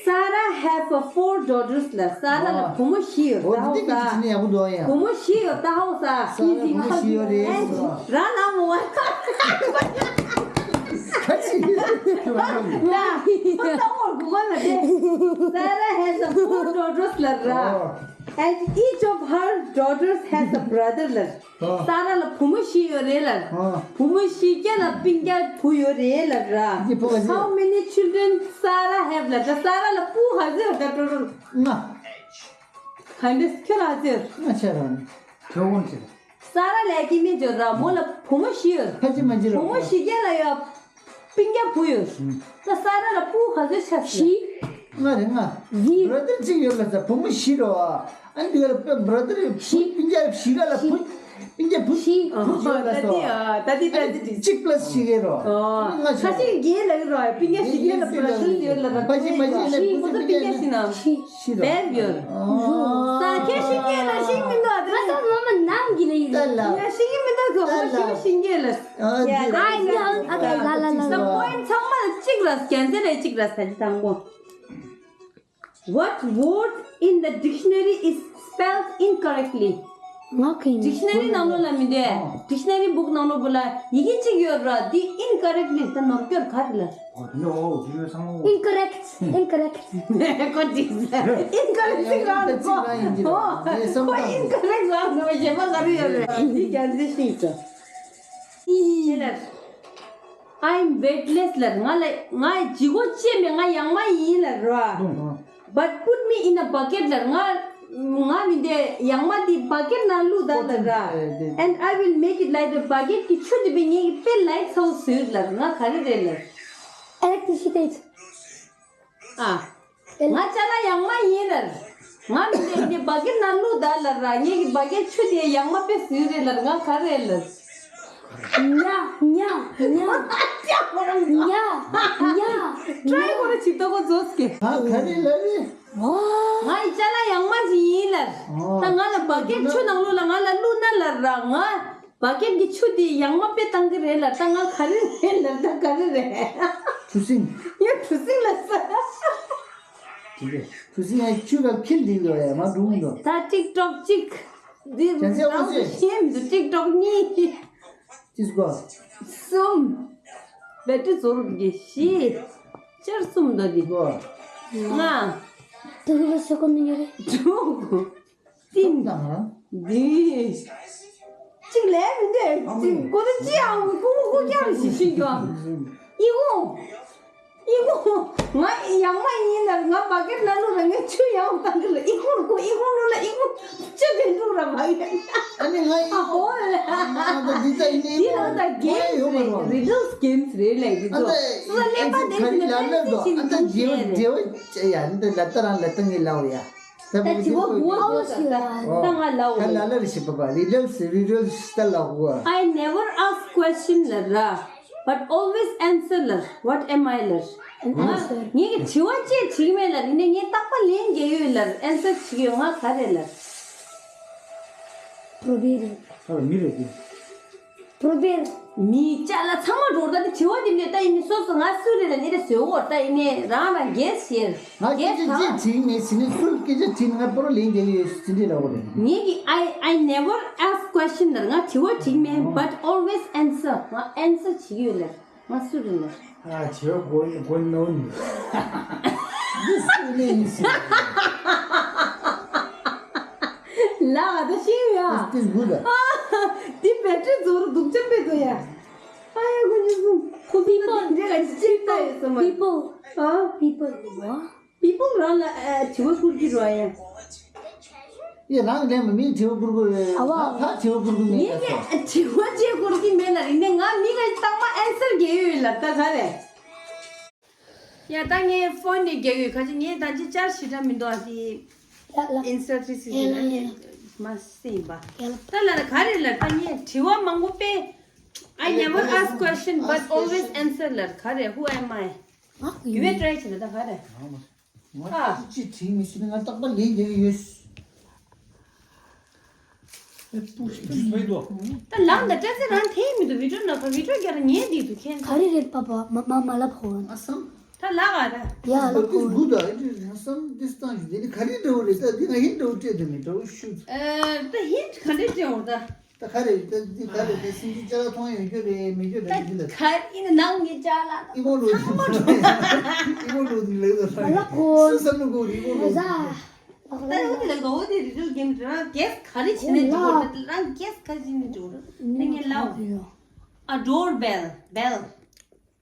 Sarah have a four daughters ལ། ས་ར་ལ་བུ་མོ་བཞི་ཡོད་ད་ཧོ་ས། བུ་མོ་བཞི་ཡོད་ད་ཧོ་ས། ས་ར་བུ་མོ་བཞི་ཡོད་རེད། རང་ལ་མོ་བ། ཁ་ཅིག་ད་ཧོ་ད་ཧོ་གུ་ག་ལ་དེ། Sarah has a four daughters ལ་ར། And each of her daughters has a brother ལ། ཨ། ས་ར་ལ་བུ་མོ་བཞི་ཡོད་རེད་ལ། ཨ། བུ་མོ་བཞི་བརྒྱ་ལ་སྤུན་ཀྱག་བུ་ཡོད་རེད་ལ་ར། འདི་བུ་ག་ཚོད། How many children Sarah have ལ། ད་ས་ར་ལ་བུ་ག་ཚོད་ཡོད་ད། ཊོ་ཊལ། ལྔ། ག་འདྲས་ཁྱོད་ལ་ཟེར། ང་ཆ་རང་། ཁྱོད་ཀོན་ཆེ། ས་ར་ལས་ཀྱི་མི་འཇོར་ར་མོ་ལ་བུ་མོ་བཞི་ཡོད། ཕ་ཅི་མ་ཅི་ར། བུ་མོ་བཞི་ག་ལ་ཡོད། སྤུན་ཀྱག་བུ་ཡོད། ཨུམ། ད་ས་ར་ལ་བུ་ག་ཚོད་ཆགས་སོང་། བཞི། ལྔ་རེད་ལྔ། བཞི། བྷ་ར་ཏར་གཅིག་ཡོད་ལ་ས་བུ་མོ་བཞི་རོ། ཨ་འདི་ག་ལ་བྷ་ར་ཏར་བཞི། སྤུན་ཀྱག་བཞི་ག་ལ་བུ། སྤུན་ཀྱག་བུ། བཞི། བུ་བཞི་ཡོད་ལ་ད་སོ། དེ་ད་དེ་ད་དེ་དེ། གཅིག་པ་ལ་བཞི་ག་རོ། ཨོ། ལྔ་ཁ་ཤས་ཀྱིས་ལ་ཡོད་རོ། སྤུན་ཀྱག་བཞི་ག་ལ་བྷ་ར་ཏར་ཡོད་ལ་ར། ཕ་ཅི་མ་ཅི་ལ་བཞི། བུ་ཚོ་སྤུན་ཀྱག་བཞི་ན། བཞི་རོ། བེབ་ཡོད། ཨོ། ས་ཁྱེད་ཤིང་ཀེ་ལ་ཤིང་མི་འདུག་ང་ཚོ་མ་མ་ནམ་གི་ལ་ཡིན། ད་ལ། ཡ་ཤིང་གི་མི་འདུག་གོ། ད་ལ། ཤིང་ཤིང་ཀེ་ལ། ཨ་ཡ་ད་ཡ་ཨ་ད་ལ་ལ་ལ། ད་པོ་ཡིན་ཚང་མ་ལ་གན་ཟེར་རེ་གཅིག་ར་ས་ཅི་དང་པོ། What word in the dictionary is spelled incorrectly? ང་གིན། ཌིག་ཤ་ན་རི་ནང་ལོགས་ལ་མི་འདུག་ཨ། ཌིག་ཤ་ན་རི་བུག་ནང་ལོགས་བུ་ལ་ཡི་གེ་གཅིག་ཡོད་ར། འདི་ཨིན་ཀོ་རེག་ལི་ད་ནོར་སྐྱོར་ག་རེ་ལ། ཨོ་དེ་ནི་ཨོ་དེ་ཡོད་སང་ཨོ། Incorrect. Incorrect. ཁོ་ཌིག་ཤ་ན་རི་ཨིན་ཀོ་རེག་ལི་རང་ཁོ། ཨོ་ཁོ་ཨིན་ཀོ་རེག་རང་ནོར་གཞན་པ་ག་རེ་ཡོད་རེད། འདི་རྒྱ་མཚན་ཤིག་ཙམ། ཨི་ལ། I'm weightless ལ་ང་ལ་ང་ལྗིད་ཁོག་ཅན་མེད། ང་ཡང་མ་ཡིན་ལ་ར། But put me in a bucket ལ་ང་ང་མི་འདི་ཡང་མ་འདི་བ་ཀེཊ་ནང་བླུགས་ད་ལ་ར། And I will make it light. བ་ཀེཊ་གི་ཆུ་འདི་པའི་ངེད་ཀྱི་དཔེ་ལའིཊ་ཚ་བོ་བཟོས་ལ་ང་ག་རེ་རེད་ལ། Electricity. ཨ། ང་ཅ་ལག་ཡང་མ་ཡིན་ལ། ང་མི་འདི་འདི་བ་ཀེཊ་ནང་བླུགས་ད་ལ་ར། ངེད་ཀྱི་བ་ཀེཊ་ཆུ་དེ་ཡང་མ་དཔེ་བཟོས་རེད་ལ་ང་ག་རེ་ལ། ཉ་ཉ་ཉ། ཉ་ཉ། ཀྲའི་ཁོ་ར་ཅིག་ཏོ་ཁོ་ཛོས་ཀེ། ཨ་ག་རེ་ལ་རེད། ང་ཡི་ཅ་ལག་ཡང་མ་ཅིག་ཡིན་ལ། ད་ང་ལ་བ་ཀེཊ་ཆུ་ནང་བླུགས་ལ་ང་ལ་བླུགས་ན་ལ་ར་ང་། བ་ཀེཊ་གི་ཆུ་དེ་ཡང་མ་དཔེ་བཏང་གི་རེད་ལ། ད་ང་ག་རེ་རེད་ལ། ད་ག་རེ་རེད། གྲུ་གཟིངས། ཡ་གྲུ་གཟིངས་ལ་ས། དེ་གས་གྲུ་གཟིངས་ཡང་ཆུ་ག་འཁྱིལ་འདི་འདུག་ཡ་མ་འགྲོ་འདུག་ད་ཊིག་ཊོག་གཅིག་འདི་རྒྱ་ཆེ་དབང་ཆེ། ཤེས་མི་འདུག་ཊིག་ཊོག་གཉིས། ཅི་སྒོ། གསུམ། བེ་ཊི་རི་ཛོར་གི་བཞི། ཅར་གསུམ་འདུག་འདི། སྒོ། ལྔ། དུ་གི་བ་སོ་ཀོ་མི་ཉོ་རེད། དྲུག་བདུན། བདུན། གཅིག་ལས་མི་འདུག་ཨ་མ། ཅིག་ཀོ་ཏི་ཅི་ཨང་ཀུ་ཀུ་ཀྱང་ཞིག་ཤིག་ཀྱང་། ཨི་ཧུ། ཨི་ཧུ། ང་ཡང་མ་ཡིན་ན་ང་བ་ཀེཊ་ནང་བླུགས་ལ་ངས་ཆུ་ཡང་བཏང་གི་ལ། ཨི་ཧུ་ཀུ་ཨི་ཧུ་ལུ་ལ་ཨི་ཧུ་ཅི་དེ་འགྲུ་ར་མ་ཡིན། ཨ་ནི་ང་ཨ་ཧོ་ལ། ཨ་ད་འདི་ད་ཡིན་ནི། འདི་ལ་ད་གོ་ཡ་ཡོད་མ་རེད། གེམ་སི་རེད། རི་ཌལ་སི་གེམ་སི་རེད་ལ་འདི་ཚོ། ཨ་ད་སུ་ལ་ལེན་པ་དེ་ག་རི་ལ་ལ་དོ། ཨ་ད་རྗེ་བོ་རྗེ་བོ་ཡ་འདི་ལ་ད་རང་ལ་ད་ངས་ལ་འོ་ཡ། ད་ད་བོ་དྲི་བ་གོ་བ་ད་ད་ང་ལ་འོ། ད་ལ་ལ་རི་ཤི་པ་པ་རི་ཌལ་སི་རི་ཌལ་སི་ད་ལ་འོ། I never ask question ལ་ར། But always answer ལ། What am I ལ། ང་ངས་ཀྱི་དྲི་བ་ཅིག་དྲིས་མེད་ལ། ཡིན་ནའི་ངས་རྟག་པར་ལན་རྒྱག་ཡོད་ལ། ཨན་སར་བྱེད་ཀྱི་ཡོད། ང་ག་རེ་ལ། པྲོ་བེར། ཨ་མི་རེད་དེ། པྲོ་བེར། མི་ཅ་ལག་ཚང་མ་འགྲོ་ད་དེ་དྲི་བ་དེ་མེད་ད། ཡིན་ནའི་སོ་སོ་ང་སུ་རེད་ལ་ནི་རེ་བཟོས་འོ་ད། ཡིན་ནའི་རང་རང་གེ་སི་ཤེར། ང་སྐད་ཆ་ཅིག་དྲིས་མེད་ཟིན་ནས་སུ་སྐད་ཆ་དྲིས་ན་ང་པོ་རོ་ལན་རྒྱག་ཡོད་ཟིན་དེ་ལ་འོ་རེད། ངས་ཀྱི་I I never ask question ལ། ང་དྲི་བ་དྲིས་མེད། But always answer. ང་ཨན་སར་བྱེད་ཀྱི་ཡོད་ལ། ང་སུ་རེད་ལ། ཨ་བྱེད་པ་གོ་གོ་ནོ་ནི། འདི་སུ་ནས་ཡིན་ཟེར། ལ་ཨ་ད་ཤེས་ཡོད་ཨ། This is good. འདི་བེ་ཊི་རི་ཛོར་སྡུག་ཅམ་པེ་དོ་ཡ། ཨ་ཡ་གོ་ཉི་སུ། ཁོ་པི་པོ། འདི་ལ་ཅི་ཅི་ལྟ་ཡོད་སོ་མ། པི་པོ། ཨ། པི་པོ་ལ། པི་པོ་རང་ལ་ཨ་དྲི་བ་བསྐུར་གྱི་རོ་ཡ། ཡ་རང་ལན་མ་མིའི་དྲི་བ་བསྐུར་དགོས་རེད། ཨ་བ། ད་ད་དྲི་བ་བསྐུར་གྱི་མེད་ངས་ཀྱང་སོ། ངས་དྲི་བ་ཅིག་བསྐུར་གྱི་མེད་ལ། རིང་ནས་ང་མི་ག་རྟག་པ་ཨན་སར་རྒྱག་ཡོད་ལ་ད་ག་རེ། ཡ་ད་ངས་ཕོན་ནས་རྒྱག་ཡོད། ཁ་ཅིག་ངས་ད་ཅི་ཅར་ཞིག་འདྲ་མི་འདུག་ཨ་དེ། ལ་ལ། ཨིན་སར་ཊི་སི་ཡ་ལ་ཡ་ལ། མ་སེ་ཡིན་པ། ཡ་ལ། ད་ལ་ལ་ག་རེ་ལ་ད་ངས་དྲི་བ་མང་པོ་དཔེ། I never ask question but always answer ལ་ག་རེ། Who am I? ང་ཡུ་བེ་ཊི་རའི་བྱེད་ད་ག་རེ། ང་ཅི་དྲིས་མི་ཤེས་ན་ང་རྟག་པར་ལན་རྒྱག་གི་ཡོད། ད་ལམ་ད་སྐྲ་རྩེ་རང་ཐེ་མི་འདུག་བི་ཌིའོ་ནང་ཁ་བི་ཌིའོ་རྒྱག་ར་ཉན་འདི་འདུག་ཁྱེད། ག་རེ་རེད་པ་པ། མ་མ་མ་ལབ་ཧོ། ཨ་སམ། ད་ལ་ག་ར། ཡ་ལ་ཁོ། This good. I did some this time. དེ་ནི་ག་རེ་འདྲ་བོ་རེད། ད་འདི་ང་ཧིན་འདྲ་བོ་སྤྲད་དེ་མི་འདྲ་བོ་ཤུ། ཨ་ད་ཧིན་ག་འདྲ་སྤྲད་འོང་ད། ད་ག་རེ་ད་འདི་ག་རེ་ད་སིན་ཅི་ཅ་ལག་མཐོང་ཡོད་རྒྱུ་རེད་མེད་རྒྱུ་རེད་འདི་ལ། ད་ག་རེ་ནང་གི་ཅ་ལག་ཨི་མོ་ལོ་ཚང་མ་འགྲོ། ཨི་མོ་ལོ་འདི་ལ་ད་ལ་ཁོ། སུ་སམ་ནུ་གོ་རི་མོ་ལོ། ད་འོ་དེ་ལ་འོ་དེ་རི་ལོ་གེམ་རང་གེས་ག་རེ་བྱེད་ནས་འགྲོ་རང་གེས་ག་རེ་བྱེད་ནས་འགྲོ་ནས་ངས་ལབ། A doorbell, bell.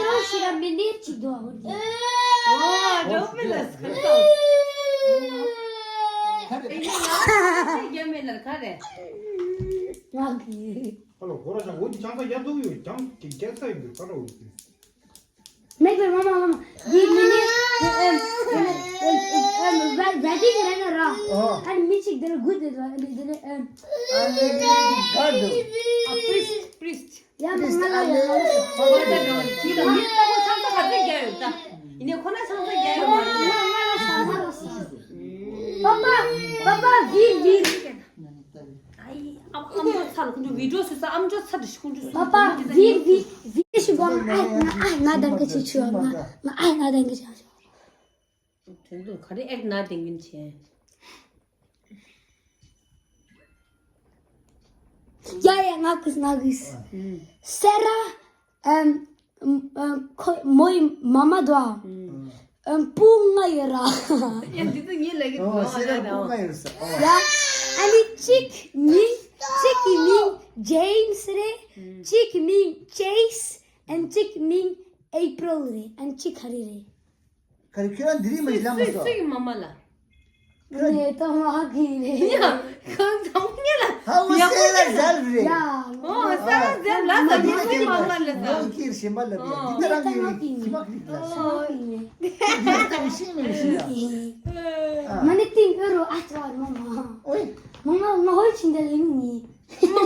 ཏོ་ཤི་ར་མི་ནེར་ཅིག་འདུག་ཨ་ཧོར་གྱི། ཨོ་ཇོ་མེ་ལ་སྐར་ཏོ། ཁ་རེ། ཨེ་ཡ་ཡ་མེ་ལ་ཁ་རེ། ང་གི། ཧ་ལོ་ཁོ་ར་ཅང་འོ་དེ་ཅང་ས་ཡ་འདུག་ཡོད་ཅང་གི་རྒྱལ་ས་ཡིན་པའི་ཁ་ར་འོ་དེ། མེག་པའི་མ་མ་མ་མ། འདི་མི་ནི་ཨེམ་ཨེམ་ཨེམ་ཝེ་ཝེ་ཌིང་རེད་ན་ར། ཨོ། ཨ་ནི་མི་གཅིག་དེ་ལ་སྒུག་བསྡད་འདུག་ཨ་ནི་དེ་ནས་ཨེམ། ཨ་ནི་དེ་ག་འདུག་ཨ་པྲིས་པྲིས། ཡ་མ་ང་ལ་ཡ་ང་ལ་ཡ། ཨོ་ད་འགྲོ་ཡི་ཁྱི་ལ་མི་ལྟ་བུ་ཆང་ས་ག་ཚོད་རྒྱག་ཡོད་ད། ཡིན་ནའི་ཁོ་ན་ཆང་ས་རྒྱག་ཡོད་མ་རེད། ང་ང་ལ་ས་ང་ལ་ས། པ་པ་པ་པ་ཝིར་ཝིར། ཨ་ཡི་ཨམ་ཨམ་ཅོག་ཚ་ལ་ཁོང་ཚོ་བི་ཌིའོ་བཟོས་ས་ཨམ་ཅོག་ཚ་དྲི་ཤི་ཁོང་ཚོ་བཟོས། པ་པ་ཝིར་ཝིར་ཝིར་ཤི་གོ་ང་ཨ་ང་ཨ་ང་དང་གི་ཆི་ཆི་ང་ང་ཨ་ང་དང་གི་ཆི་ཆི། དོན་དུ་ག་རེ་ཨེག་ན་དེ་ངན་ཆེ། ཡ་ཡ་ང་གིས་ང་གིས། སེ་ར། ཨམ། ཨམ། ཁོ་མོའི་མ་མ་དོ། ཨམ། བུ་ལྔ་ཡོད་ར། ཡ་འདི་ཚོ་ངའི་ལ་གི་ཨོ་སེ་ར་བུ་ལྔ་ཡོད་ས། ཨོ། ཡ། ཨ་ནི་གཅིག་མིང་གཅིག་གི་མིང་ཇེམ་སི་རེད། གཅིག་གི་མིང་ཅེས། ཨན་གཅིག་གི་མིང་ཨེ་པྲིལ་རེད། ཨན་གཅིག་ག་རེ་རེད། ག་རེ་ཁྱོད་རང་འདི་རིགས་མ་ཞིག་ལབ་མ་སོང་། སུ་ཡི་མ་མ་ལ། ནས་ཏོ་མ་གི་རེད། ཡ། གང་ཚང་ཉེ་ལ། ཧ་འུ་ཡ་སེ་ལ་ཟལ་རེད། ཡ། ཨོ་ས་ལ་ཟལ་ལ་ཟ་ནི་སུ་ཡི་མ་མ་ལ་ཟ། ནོ་ཁྱིར་ཞིམ་པ་ལ་ཡ། འདི་ད་རང་གི་རེད་ཁྱི་མ་གི་རེད་ལ། འདི་ད་མི་ཤིང་མི་ཤིང་ཡ། མ་ནི་ཏིང་ཨོ་རོ་ཨ་ཙ་མ་མ། ཨོའི། མ་མ་ང་ཧོལ་ཕྱིན་ད་ལིང་ནི། མ་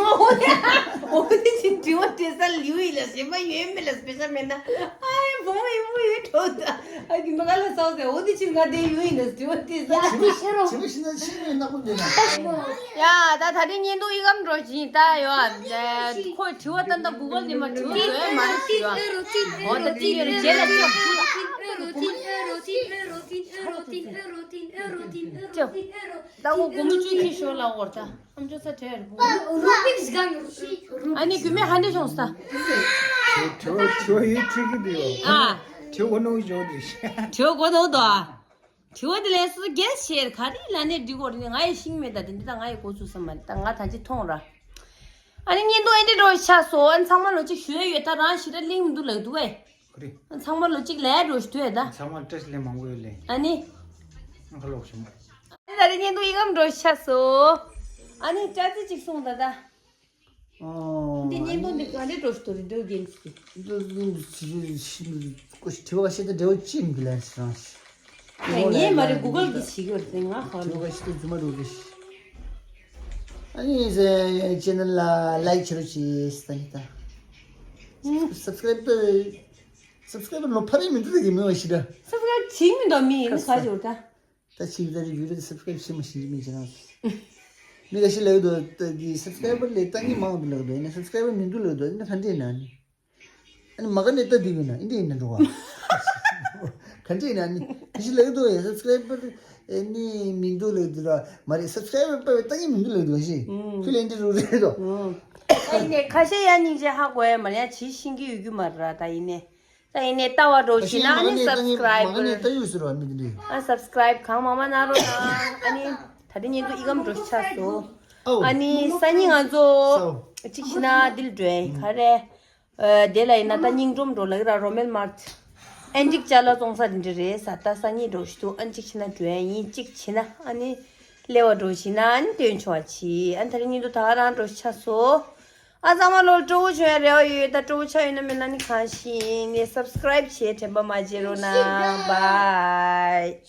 ཡིན་ལ་ཞེ་མ་ཡོད་མེད་ལ་དཔེ་ཆ་མེད་ན། ཨའི་བུ་མོ་ཡིན་བུ་ཡོད་འགྲོ་ད། ཨ་ཀི་མ་ག་ལ་སའོ་ཟེར་འོ་དེ་ཕྱིར་ང་དེ་ཡོད་ཡིན་ལ་དྲི་བ་དེ་ཟ། ཇི་མ་ཇི་མ་ཤི་ན་ཤི་ཡོད་ནག་པོ་འདི་ན། ཡ་ད་ད་རིང་བརྙན་ཐུང་ཨི་གམ་འགྲོ་བཞིན་ད་ཡོད། ཁོས་དྲི་བ་ད་ད་གུ་གལ་ནི་མ་དྲི་བ་བཟོས་མ་རེད་ཞུ་ཡ། འོ་ད་ཅི་ཡོད་རེད་རྗེས་ལ་ཅི་ཡོད་ཕུལ་ད། ཅི། ད་འོ་སྒོར་མོ་བཅུ་ཁྱེར་ཤོག་ལ་འོར་ད། ཨ་ནི་རྒྱུ་མེད་ཧ་འདྲེ་བྱུང་ས། དྲི་བ་དྲི་བ་ཡིད་ཁྲིད་ཀྱི་འདུག་ཨ། དྲི་བ་ནོར་བྱུང་འདུག་དྲི་བ་གོ་ནོར་དོ། དྲི་བ་དེ་ལས་སུ་རྒྱལ་ཆེར་ག་རེ་ལ་ནས་འདྲི་གོ་རེ་ནས་ང་ཡི་ཤིང་མེད་ད་དེ་འདི་ད་ང་ཡི་གོ་ཚུགས་ས་མ་རེད་ད་ང་ད་ཅི་མཐོང་ར། ཨ་ནི་བརྙན་ཐུང་ཨེ་འདྲེ་འགྲོ་ཆགས་སོ། ཨ་ནི་ཚང་མ་ལོ་གཅིག་ཞུ་ཡ་ཡོད་ད་རང་ཞི་ར་གླིང་མི་འདུག་ལབ་འདུག་ཨེ། ག་རེ། ཚང་མ་ལོ་གཅིག་ལས་འགྲོ་ཞུ་ཐུབ་ད། ཚང་མ་བཀྲ་ཤིས་ལས་མང་པོ་ཡོད་ལེ། ཨ་ནི། ང་ཁ་ལོག་ཞུ་མ། ཨ་ནི་ད་རེས་བརྙན་ཐུང་ཨི་གམ་འགྲོ་ཤ་སོ། ཨ་ནི་ཅ་ཙི་གཅིག་སོང་ད་ད། ཨོ། འདི་བརྙན་ཐུང་འདི་ག་འདྲས་འགྲོ་ཞུ་ཐུབ་རེད་འདོད་མཁན་ཞིག་འདི་འདི་འདི་ཞིག་ཞིག་ཞིག་དྲི་བ་ཤེས་ད་འབྲེལ་བ་ཅི་ཡིན་གི་ལན་ཞིག་རང་ཞིག་ངས་མ་རེད་གུ་གལ་གྱིས་བྱེད་ཀྱི་ཡོད་རེད་ང་ཁ་ལོ། དྲི་བ་ཤེས་ད་རྫུན་མ་འགྲོ་གི་ཞིག་ཨ་ནི་ཟེ་ཅེ་ནལ་ལ་ལའིག་བྱེད་རོགས་བྱེད་ཟེར་ད་ནི་ད། སབ་སི་ཀ་རེབ་སབ་སི་ཀ་རེབ་ལོ་ཕ་རེ་མི་འདུག་ཟེར་གི་མི་བ་ཞིག་ད། སབ་སི་ཀ་རེབ་བྱེད་མི་འདུག་མི་ཡིན་ཁ་ཆེ་བ་ད། ད་ཕྱིར་ད་རེ་ཡུ་རེ་སབ་སི་ཀ་རེབ་བྱེད་མ་ཤེས་ཀྱི་མི་ཅི་རང་། མི་འགའ་ཤས་ལབ་འདུག་ད་འདི་སབ་སི་ཀ་རེ་བར་ལས་ལྟ་ངན་མང་འདུག་ལབ་འདུག་ཡིན་ན་སབ་སི་ཀ་རེ་བར་མི་འདུག་ལབ་འདུག་ཡིན་ན་ག་འདྲས་ན་ནི། ཨ་ནི་མ་ག་ནས་ལྟ་འདི་ཡིན་ན་ཨིན་འདྲས་ཡིན་ན་འགྲོ་བ། ག་འདྲས་ན་ནི་འགའ་ཤས་ལབ་འདུག་ཡ་སབ་སི་ཀ་རེ་བར་ཨེ་ནི་མི་འདུག་ལབ་འདུག་ར་མ་རེད་སབ་སི་ཀ་རེ་བར་པ་བའི་ལྟ་ངན་མི་འདུག་ལབ་འདུག་ཤི། ཁྱོད་ལ་ཨིན་འདྲས་རུ་རེད་དོ། ད་ཡིན་ནས་ཁ་ཤས་ཡ་སྙིང་རྗེ་ཧ་གོ་ཡ་མ་རེད་ཡ་བྱེད་ཤེས་ཀྱི་ཡོད་རྒྱུ་མ་རེད་ར་ད་ཡིན་ནས། ད་ཡིན་ནས་ལྟ་བ་འགྲོ་ཞིག་ན་ཨ་ནི་སབ་སི་ཀ་རེབ་མ་ག་ནས་ལྟ་ཡོད་ཟེར་བ་མི་འདི་འདྲས། ཨ་སབ་སི་ཀ་རེབ་གང་མང་མང་གནང་རོགས་གནང་། ཨ་ནི་ད་རིང་ཉིན་དུ་ཨི་གམ་འགྲོ་ཆགས་སོ། ཨོ། ཨ་ནི་སང་ཉིན་ང་ཚོ་སའོ། གཅིག་ཤི་ན་འདིར་འགྲོ་ཡིན་ག་རེ། ཨ་དེ་ལ་ཡིན་ན་ད་སྙིང་སྒྲོམ་འགྲོ་ལ་གི་ར་རོ་མེལ་མར་ཊི། ཨན་ཅིག་ཅ་ལག་བཙོང་ས་འདི་འདྲས་རེད་ས་ད་སང་ཉིན་འགྲོ་ཞིག་ཏུ་ཨན་ཅིག་ཤི་ན་འགྲོ་ཡིན་གཅིག་ཤི་ན་ཨ་ནི་ལེ་བ་འགྲོ་ཞིག་ན་ཨ་ནི་སྟོན་ཆོག་ཆི་ཨ་ནི་ད་རིང་ཉིན་དུ་ད་ག་རང་འགྲོ་ཆགས་སོ། ཨ་ཚང་མ་ལོ་སྤྲོ་བོ་བྱུང་ཡ་རེ་བ་ཡོད་ད་སྤྲོ་བོ་ཆགས་ཡོད་ན་མེད་ན་ནི་གང་ཤེས་ནས་སབ་སི་ཀ་རེབ་བྱས་དྲན་པ་མ་བརྗེད་རོགས་གནང་། བཱའི།